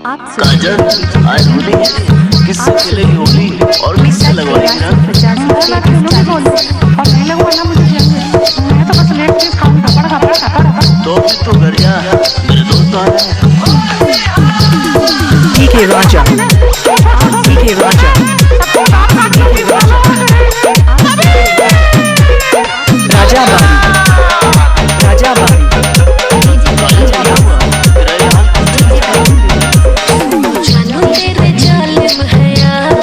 काजल, आज होली है, किससे खेलेगी होली और किससे लगवाएगी रंग? मैं खेलूंगी होली और नहीं लगवाना मुझे रंग। मैं तो बस लेट पीस खाऊंगी, धपड़ धपड़ धपड़ धपड़। तो फिर तो घर जा, मेरे दोस्त आ रहे हैं। DK Raja. DK Raja. DK Raja. Raja Bari. Raja Bari. काजल, क्या हुआ? तेरा ये हाल? जानू तेरे जालिम है यार,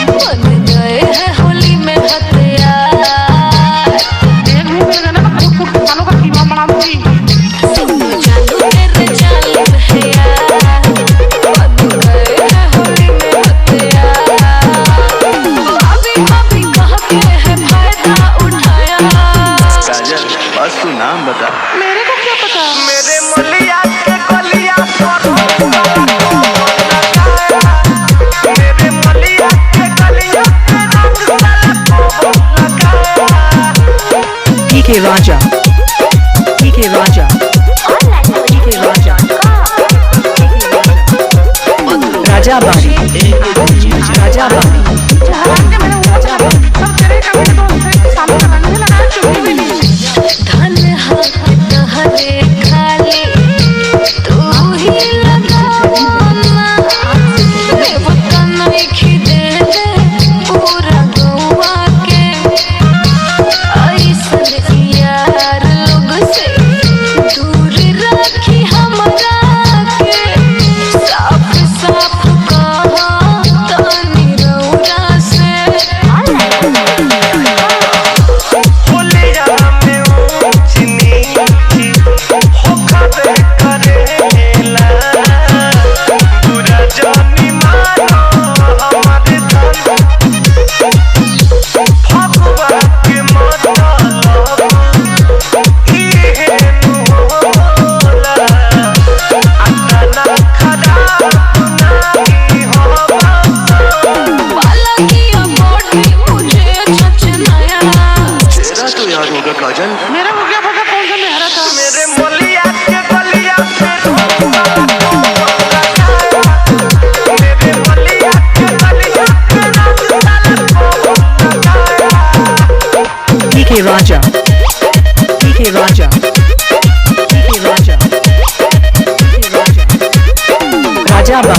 बन गए हैं होली में हथियार। एक मुंह मिल गया ना तो फूट फूट के बालों का कीमा बना दूंगी। जानू तेरे जालिम है यार, बन गए हैं होली में हथियार। भाभी भाभी कह के है फायदा उठाया। काजल, बस तू नाम बता। मेरे को क्या पता? मेरे मलिया के गलिया पर मेरे मलिया के गलिया पे रंग साला को लगाया। DK Raja. DK Raja. DK Raja. Raja Bari. Raja Bari. हराम के मेरे ऊपर चढ़ा, सब तेरे कमीने दोस्त थे, सामने रंग नहीं लगाया, चुन्नी भी नहीं। धन हाथ तहरे खाली तू ही लगाना, देवता नइखी देले पूरा गौआ के। ऐसन यार लोग से दूर राखी हमरा के, साफ साफ कहा तनी रौरा से। होलिया में ऊंच नीची हो खबे करेला, बुरा जानी मानो हमारे धन फगुआ के मतलब इहे नु होला। आता ना खराब नहीं होवा। वाला किया बॉडी मुझे छचनाया। तेरा तो याद होगा काजल। मेरे को क्या पता कौन सा मेहरा था? मेरे मलिया के गलिया पे रंग साला को लगाया। मेरे मलिया के गलिया पे रंग साला को लगाया। DK Raja. DK Raja. DK Raja. DK Raja. Raja Bari.